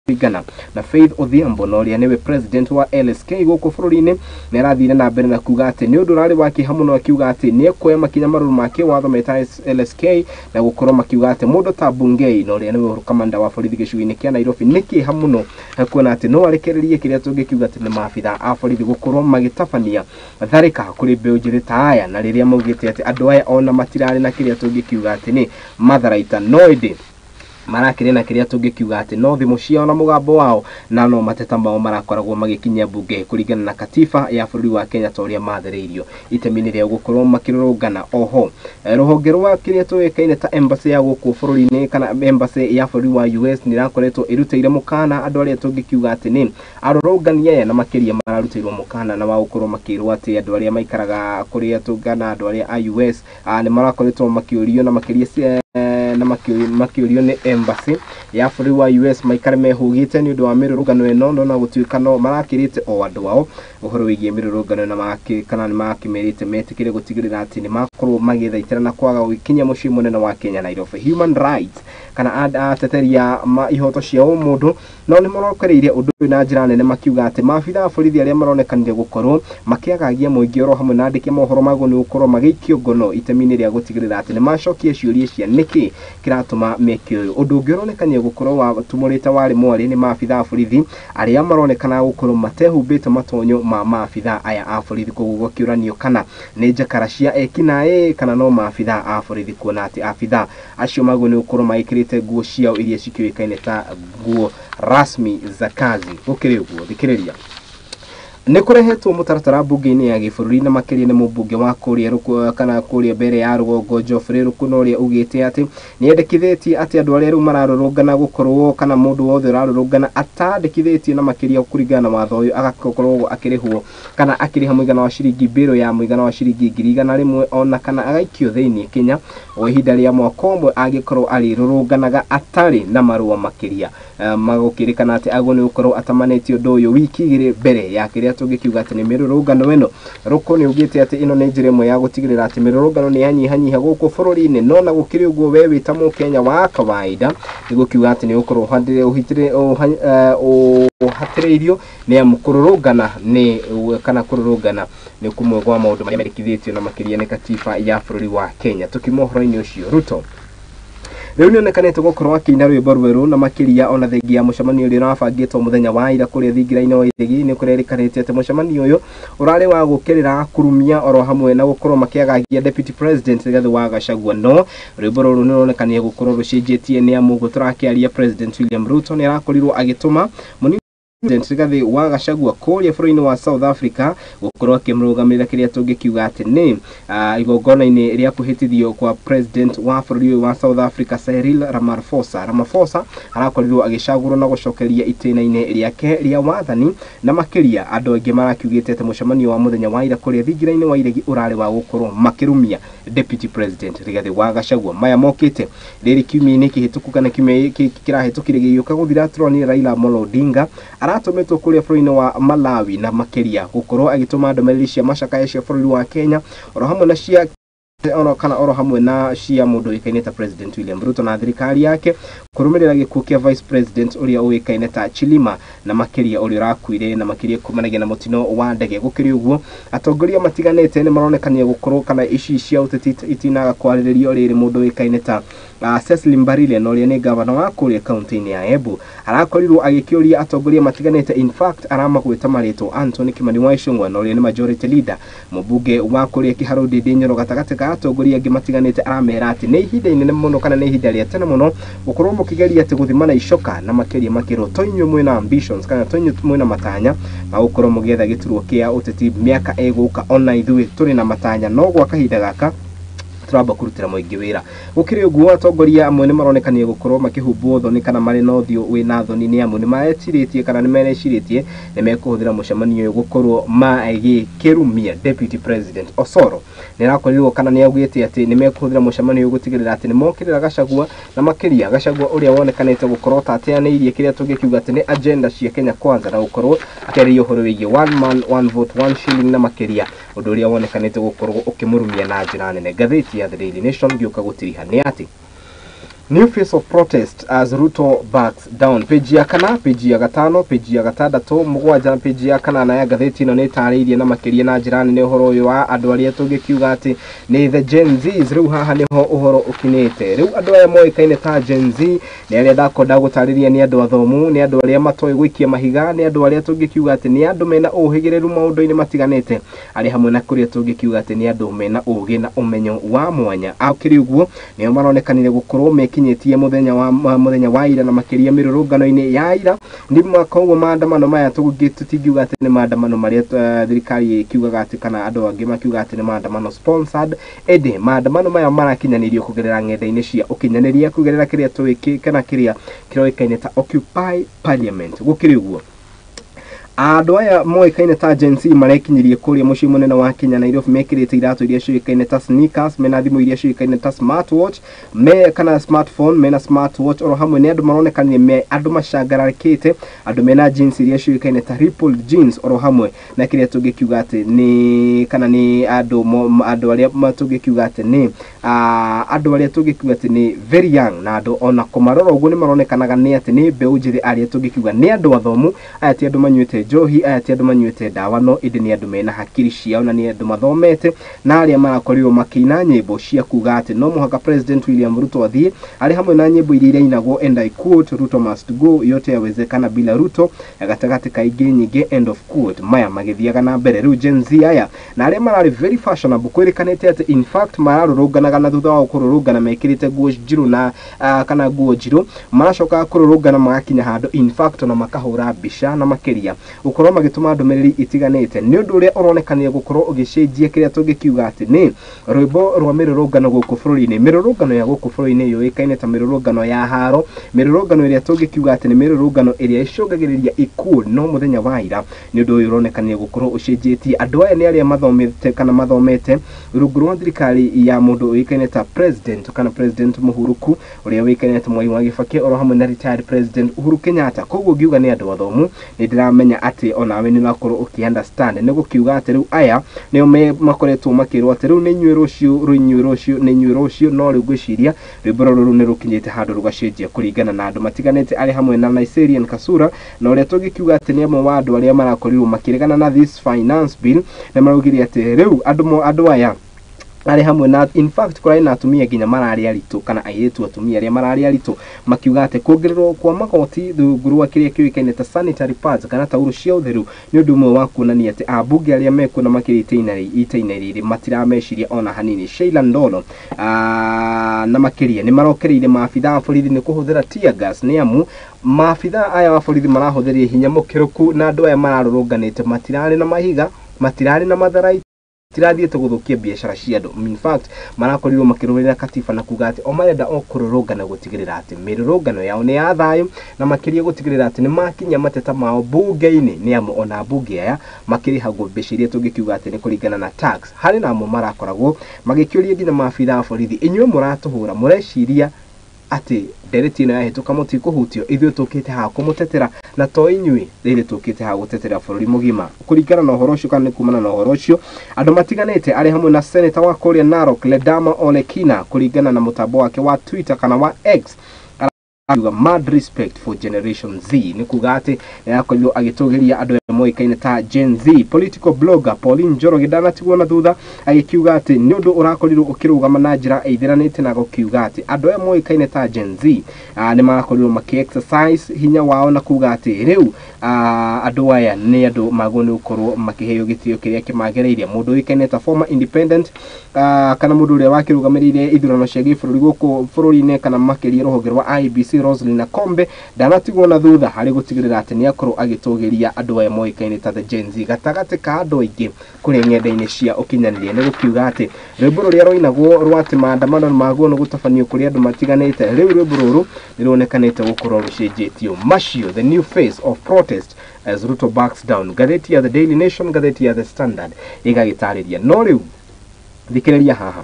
Kũringana na Faith Odhiambo, na ũrĩa nĩwe president wa LSK gũkũ bũrũri-inĩ, nĩ arathire na mbere na kuga atĩ nĩ ũndũ ũrarĩ wa kĩeha mũno, akiuga atĩ nĩ ekuoya makinya marũrũ ma kĩwatho meta LSK na gũkorwo makiuga atĩ mũndũ ta Bungei, na ũrĩa nĩwe kamanda wa borithi gĩcigo-inĩ kĩa Nairobi, nĩ kĩeha mũno kuona atĩ no arekererie kĩrĩa tũngĩkiuga atĩ nĩ maabitha a borithi gũkorwo magĩtabania tharĩka kũrĩ mbeũ njĩthĩ ta aya, na rĩrĩa maugĩte atĩ andũ aya ona matirarĩ na kĩrĩa tũngĩkiuga atĩ nĩ matharaita, no ĩndĩ marakĩrĩ na kĩrĩa tũngĩkiuga atĩ no thimũ ciao na mũgambo wao na no mateta mao marakoragwo magĩkinyia mbunge kũringana na katiba ya bũrũri wa Kenya ta ũrĩa mathereirio itemi-inĩ rĩa gũkorwo makĩrũrũngana. Oho rũhonge rwa kĩrĩa tũĩkaine ta embassy ya gũkũ bũrũri-inĩ kana embassy ya bũrũri wa US nĩ ĩrakoretwo ĩrutĩire mũkana andũ arĩa tũngĩkiuga atĩ nĩ arũrũngani aya, na makĩria mararutĩirwo mũkana na wa gũkorwo makĩrwo atĩ andũ arĩa maikaraga kũrĩa tũngana andũ arĩa a US nĩ marakoretwo makĩũrio na makĩria na makĩũrio nĩ embassy ya bũrũri wa US maikare mehũgĩte nĩ ũndũ wa mĩrũrũngano ĩno, no na gũtuĩka no marakĩrĩte o andũ ao ũhoro wĩgiĩ mĩrũrũngano ĩno kana nĩ makĩmerĩte metĩkĩre gũtigĩrĩra atĩ nĩ makorwo magĩthaitĩra na kwaga gũkinya mũciĩ mũnene wa Kenya, Nairobi. Human rights kana ateteria ma ihoto cia ũmũndũ no nĩ marokereirie ũndũ ũyũ na njĩra nene, makiuga atĩ maabitha a borithi arĩa maronekanire gũkorwo makĩagagia mũingĩ oro hamwe na andĩki a mohoro maguo nĩ gũkorwo magĩikio ngono itemi-inĩ rĩa gũtigĩrĩra atĩ nĩ macokia ciũria cia nĩkĩ kĩratũma meke ũyũ. Ũndũ ũngĩ ũronekanire gũkorwo watumũrĩte warĩ mwarĩ nĩ maabitha a borithi arĩa maronekana gũkorwo matehumbĩte matonyo ma maabitha aya a borithi, koguo gũkĩũranio kana nĩ njakara cia ekinaĩ kana no maabitha a borithi, kuona atĩ abitha acio maguo nĩ gũkorwo magĩkĩrĩte nguo ciao iria cikĩũĩkaine ta nguo rasmi za kazi. Gũkĩrĩ ũguo, thikĩrĩria, nĩ kũrehetwo mũtaratara mbunge-inĩ ya gĩbũrũri, na makĩria nĩ mũmbunge wa kũrĩa kana kũrĩa mbere ya rũgongo Geoffrey Rukuno, ũrĩa ugĩte atĩ nĩ endekithĩtie atĩ andũ arĩa rĩu mararũrũngana gũkorwo kana mũndũ wothe ũrarũrũngana atandĩkithĩtie na makĩria kũringana na watho ũyũ agakorwo akĩrĩhwo kana akĩrĩha mũigana wa ciringi mbĩrũ ya mũigana wa ciringi 100,000 ona kana agaikio thĩinĩ Kenya o ihinda rĩa mwaka ũmwe angĩkorwo arĩrũrũnganaga atarĩ na marũa. Makĩria magũkĩrĩkana atĩ agwo nĩ gũkorwo atamanĩtie ũndũ ũyũ wiki 2 mbere ya kĩrĩa tũngĩkiuga atĩ nĩ mĩrũrũngano ĩno. Ruku nĩ ugĩte atĩ ĩno nĩ njĩra ĩmwe ya gũtigĩrĩra atĩ mĩrũrũngano nĩ yanyihanyiha gũkũ bũrũri-inĩ, no na gũkĩrĩ ũguo we wĩ ta mũkenya wa kawaida nĩ gũkiuga atĩ nĩ ũkorwo ũhatĩrĩirio nĩ amu kũrũrũngana nĩ kana kũrũrũngana nĩ kũmwe kwa maũndũ marĩa mendekithĩtio na makĩria nĩ katiba ya bũrũri wa Kenya. Tukiuma ũhoro-inĩ ũcio, Ruto rĩu nĩonekanĩte gũkorwo akĩina rwĩmbo rwerũ, na makĩria ona thengia ya mũcemanio ũrĩa ũrabangĩtwo mũthenya wa ira kũrĩa thingira-inĩ wa Iregi. Nĩ kũrerĩkanĩte atĩ mũcemanio ũyũ ũrarĩ wa gũkĩrĩra kurumia oro hamwe na gũkorwo makĩagagia Deputy President Rigathi wa Gachagua, no rwĩmbo rũrũ nĩ rũronekanire gũkorwo rũcenjetie, nĩ amu ũguo tũrakĩaria President William Ruto nĩ arakorirwo agĩtũma mũnini President Rigathi wa Gachagua kũrĩa bũrũri-inĩ wa South Africa gũkorwo akĩmũrũgamĩrĩra kĩrĩa tũngĩkiuga atĩ nĩ igongona-inĩ rĩa kwĩhĩtithio kwa president wa bũrũri ũyũ wa South Africa Cyril Ramaphosa. Ramaphosa arakorirwo agĩcagũrwo na gũcokeria itĩna-inĩ rĩake rĩa wathani, na makĩria andũ aingĩ marakiugĩte atĩ mũcemanio wa mũthenya wa ira kũrĩa thingira-inĩ wa Iregi ũrarĩ wa gũkorwo makĩrumia Deputy President Rigathi wa Gachagua. Maya mokĩte rĩrĩ kiumia-inĩ kĩhĩtũku kana kiumia gĩkĩ kĩrahĩtũkire gĩgĩũka gũthira tũronire Raila Amolo Odinga aratũmĩtwo kũrĩa bũrũri-inĩ wa Malawi, na makĩria gũkorwo agĩtũma ndũmĩrĩri cia macakaya cia bũrũri wa Kenya oro hamwe na cia oro kana oro hamwe na cia mũndũ ũĩkaine ta President William Ruto na thirikari yake kũrũmĩrĩra gĩkuũ kĩa Vice President ũrĩa ũĩkaine ta Chilima, na makĩria ũrĩa ũrakuire na makĩria kumanagia na mũtino wa ndege. Gũkĩrĩ ũguo, atongoria matiganĩte nĩ maronekania gũkorwo kana ici cia ũteti itinaga kwarĩrĩrio rĩrĩ mũndũ ũĩkaine ta Cecily Mbarire, na ũrĩa nĩ gavana wa kũrĩa kaunti-inĩ ya Embu, arakorirwo agĩkĩũria atongoria matiganĩte, in fact aramagwĩta marĩtwa Anthony Kimani wa Ichung'wa, na ũrĩa nĩ majority leader, mũmbunge wa kũrĩa Kiharu Ndindi Nyoro, gatagatĩ ka atongoria angĩ matiganĩte, aramera atĩ nĩ ihinda inene mũno kana nĩ ihinda rĩa tene mũno gũkorwo mũkĩgeria atĩ gũthimana icoka, na makĩria makĩrwo to inyuĩ mwĩna ambitions kana to inyuĩ mwĩna matanya ma gũkorwo mũgĩetha gĩturwa kĩa ũteti mĩaka ĩgũka, ona ithuĩ tũrĩ na matanya, no gwa kahinda gaka tũramba kũrutĩra mũingĩ wĩra. Gũkĩrĩ ũguo, atongoria amwe nĩ maronekanire gũkorwo makĩhumbwo thoni kana marĩ na ũthiũ wĩna thoni, nĩ amu nĩ marecirĩtie kana nĩ merecirĩtie nĩ mekũhũthĩra mũcemanio ũyũ gũkorwo magĩkĩrumia Deputy President. Osoro nĩ arakorirwo kana nĩ augĩte atĩ nĩ mekũhũthĩra mũcemanio ũyũ gũtigĩrĩra atĩ nĩ mokĩrĩra Gachagua, na makĩria Gachagua ũrĩa wonekanĩte gũkorwo ta ateanĩirie kĩrĩa tũngĩkiuga atĩ nĩ agenda cia Kenya Kwanza na gũkorwo akĩarĩria ũhoro wĩgiĩ one man one vote one shilling, na makĩria ũndũ ũrĩa wonekanĩte gũkorwo ũkĩmũrumia na njĩra nene. Ngathĩti ya The Daily Nation ngĩũka gũtiriha nĩ atĩ New face of protest as Ruto backs down. Page ya kana, page ya gatano, page ya gatandatũ, mũgwanja na page ya kanana ya ngathĩti ĩno nĩ ĩtarĩirie na makĩria na njĩra nene ũhoro ũyũ wa andũ arĩa tũngĩkiuga atĩ nĩ the Gen Zs. Rĩu haha nĩho ũhoro ũkinyĩte. Rĩu andũ aya moĩkaine ta Gen Z nĩ arĩa ndakwenda gũtarĩria nĩ andũ athomu, nĩ andũ arĩa matoĩ gũikia mahiga, nĩ andũ arĩa tũngĩkiuga atĩ nĩ andũ mena ũhĩgĩrĩru maũndũ-inĩ matiganĩte, arĩa hamwe na kũrĩa tũngĩkiuga atĩ nĩ andũ mena ũgĩ na ũmenyo wa mwanya. Akĩrĩ ũguo nĩo maronekanire gũkorwo mekinyĩtie mũthenya wa ira na makĩria mĩrũrũngano-inĩ ya ira. Nĩ koguo maandamano maya tũtingiuga atĩ nĩ maandamano marĩa thirikari ĩkiugaga atĩ kana andũ angĩ makiuga atĩ nĩ maandamano sponsored, ĩndĩ maandamano maya marakinyanĩrio kũgerera ng'enda-inĩ cia ũkinyanĩria, kũgerera kĩrĩa tũĩ kana kĩrĩa kĩroĩkaine ta Occupy Parliament. Gũkĩrĩ ũguo andũ aya moĩkaine ta Gen Z marekinyirie kũrĩa mũciĩ mũnene wa Kenya Nairobi, mekĩrĩte iratũ iria ciũĩkaine ta sneakers, mena thimũ iria ciũĩkaine ta smartwatch me kana smartphone, mena smartwatch oro hamwe nĩ andũ maronekanire me andũ macangararĩkĩte, andũ mena jeans iria ciũĩkaine ta ripple jeans oro hamwe na kĩrĩa tũngĩkiuga atĩ nĩ kana nĩ andũ arĩa tũngĩkiuga atĩ nĩ andũ arĩa tũngĩkiuga atĩ nĩ very young, na andũ ona kũmarora ũguo nĩ maronekanaga nĩ atĩ nĩ mbeũ njĩthĩ arĩa tũngĩkiuga nĩ andũ athomu. Aya ti andũ manyuĩte njohi, aya ti andũ manyuĩte ndawa, no ĩndĩ nĩ andũ mena hakiri ciao na nĩ andũ mathomete, na arĩa marakorirwo makĩina nyĩmbo cia kuga atĩ no mũhaka President William Ruto athiĩ, arĩ hamwe na nyĩmbo iria irainagwo and I quote, Ruto must go, yote yawezekana bila Ruto, gatagatĩ ka ingĩ nyingĩ, end of quote. Maya magĩthiaga na mbere. Rĩu Gen Z aya na arĩa mararĩ very fashionable, kwĩrĩkanĩte atĩ in fact mararũrũnganaga na thutha wao kũrũrũngana mekĩrĩte nguo njirũ na kana nguo njirũ, maracoka kũrũrũngana magakinya handũ in fact na makahũra mbica na makĩria gũkorwo magĩtũma ndũmĩrĩri itiganĩte. Nĩ ũndũ ũrĩa ũronekanire gũkorwo ũgĩcenjia kĩrĩa tũngĩkiuga atĩ nĩ rwĩmbo rwa mĩrũrũngano gũkũ bũrũri-inĩ. Mĩrũrũngano ya gũkũ bũrũri-inĩ yũĩkaine ta mĩrũrũngano ya haro, mĩrũrũngano ĩrĩa tũngĩkiuga atĩ nĩ mĩrũrũngano ĩrĩa ĩcũngagĩrĩria ikuũ. No mũthenya wa ira nĩ ũndũ ũyũ ũronekanire gũkorwo ũcenjetie. Andũ aya nĩ arĩa mathomete kana mathomete rungu rwa thirikari ya mũndũ ũĩkaine ta president kana president Mũhuruku ũrĩa ũĩkaine ta Mwai wa Kibaki oro hamwe na retired president Uhuru Kenyatta. Koguo ngiuga nĩ andũ athomu, nĩ ndĩramenya atĩ onawe nĩ ũrakorwo ũkĩ understand. Nĩ gũkiuga atĩ rĩu aya nĩo makoretwo makĩrwo atĩ rĩu nĩ inyuĩ rũciũ, rĩu inyuĩ rũciũ, nĩ inyuĩ rũciũ. No rĩu ngwĩciria rwĩmbo rũrũ nĩ rũkinyĩte handũ rũgacenjia kũringana na andũ matiganĩte, arĩ hamwe na Naiserian Kasura na ũrĩa tũngĩkiuga atĩ nĩ amwe wa andũ arĩa marakorirwo makĩregana na this finance bill, na maraugire atĩ rĩu andũ aya arĩ hamwe na in fact kũrarĩ na atumia nginya mararĩ aritũ kana airĩtu atumia arĩa mararĩ aritũ makiuga atĩ kuongererwo kwa magoti rungu rwa kĩrĩa kĩũĩkaine ta sanitary pads kana taurũ cia ũtheru nĩ ũndũ ũmwe wa kuonania atĩ ambunge arĩa mekuo na makĩria itĩina rĩrĩ matirameciria ona hanini. Sheila Ndolo na makĩria nĩ marokereire maabitha a borithi nĩ kũhũthĩra tear gas, nĩ amu maabitha aya wa borithi marahũthĩrire hinya mũkĩrũku na andũ aya mararũrũnganĩte matirarĩ na mahiga, matirarĩ na matharaita, tirathiĩte gũthũkia biacara cia andũ. In fact marakorirwo makĩrũmĩrĩra katiba na kuga atĩ o marenda o kũrũrũngana gũtigĩrĩra atĩ mĩrũrũngano yao nĩ ya thayũ, na makĩria gũtigĩrĩra atĩ nĩ makinya mateta mao bunge-inĩ, nĩ amu ona mbunge aya makĩrĩhagwo mbeca iria tũngĩkiuga atĩ nĩ kũringana na tax. Harĩ na amwe marakoragwo magĩkĩũria nginya maabitha a borithi, inyuĩ mũratũhũra mũreciria atĩ ndereti ĩno yahĩtũka mũtikũhutio, ithuĩ tũkĩte haha kũmũtetera na to inyuĩ rĩrĩ tũkĩte haha gũtetera bũrũri mũgima. Kũringana na ũhoro ũcio kana nĩ kumana na ũhoro ũcio andũ matiganĩte arĩ hamwe na senator wa kũrĩa Narok Ledama Olekina kũringana na mũtambo wake wa Twitter kana wa X akiuga mad respect for Generation Z, nĩ kuga atĩ nĩarakorirwo agĩtũgĩria andũ arĩa moĩkaine ta Gen Z. Political blogger Pauline Njoroge ndanatigwo na thutha agĩkiuga atĩ nĩ ũndũ ũrakorirwo ũkĩrũgama na njĩra ĩithĩranĩte na gũkiuga atĩ andũ aya moĩkaine ta Gen Z nĩ marakorirwo makĩ exercise hinya wao na kuga atĩ rĩu andũ aya nĩ andũ magwo nĩ gũkorwo makĩheo gĩtĩo kĩrĩa kĩmagĩrĩire. Mũndũ ũĩkaine ta former independent kana mũndũ ũrĩa wakĩrũgamĩrĩire ithurano cia gĩbũrũri gũkũ bũrũri-inĩ kana makĩria rũhonge rwa IEBC Roselyn Akombe ndanatigwo na thutha harĩ gũtigĩrĩra atĩ nĩakorwo agĩtũgĩria andũ aya moĩkaine ta the Gen Z gatagatĩ ka andũ aingĩ kũrĩa ng'enda-inĩ cia ũkinyanĩria. Nĩ gũkiuga atĩ rwĩmbo rũrĩa rwainagwo rwa atĩ maandamano maguo nĩ gũtabanio kũrĩ andũ matiganĩte, rĩu rwĩmbo rũrũ nĩ ruonekanĩte gũkorwo rũcenjetio. Macio the new face of protest as Ruto backs down, ngathĩti ya The Daily Nation, ngathĩti ya The Standard ĩgagĩtarĩria. No rĩu thikĩrĩria haha,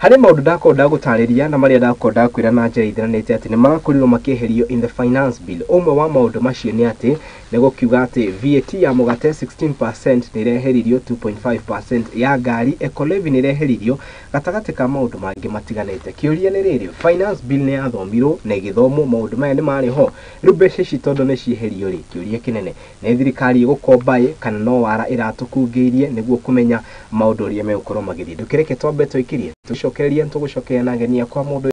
Harĩ maũndũ ndakorwo ndagũtarĩria na marĩa ndakorwo ndakwĩra na njĩra ithiranĩte atĩ nĩ marakorirwo makĩeherio in the finance bill. Ũmwe wa maũndũ macio nĩ atĩ nĩ gũkiuga atĩ VAT ya mũgate 16% nĩ ĩreheririo, 2.5% ya ngari, eco levy nĩ ĩreheririo, gatagatĩ ka maũndũ mangĩ matiganĩte. Kĩũria nĩ rĩrĩ, finance bill nĩ yathomirwo na ĩgĩthomwo, maũndũ maya nĩ marĩ ho. Rĩu mbeca ici tondũ nĩ cieherio rĩ, kĩũria kĩnene nĩ thirikari ĩgũkomba ĩ kana no wara ĩratũkungĩirie nĩguo kũmenya maũndũ ũrĩa megũkorwo magĩthiĩ. Ndũkĩreke twambe tũikĩrie, tũcokererie tũgũcokeria na ageni akwa mũndũ.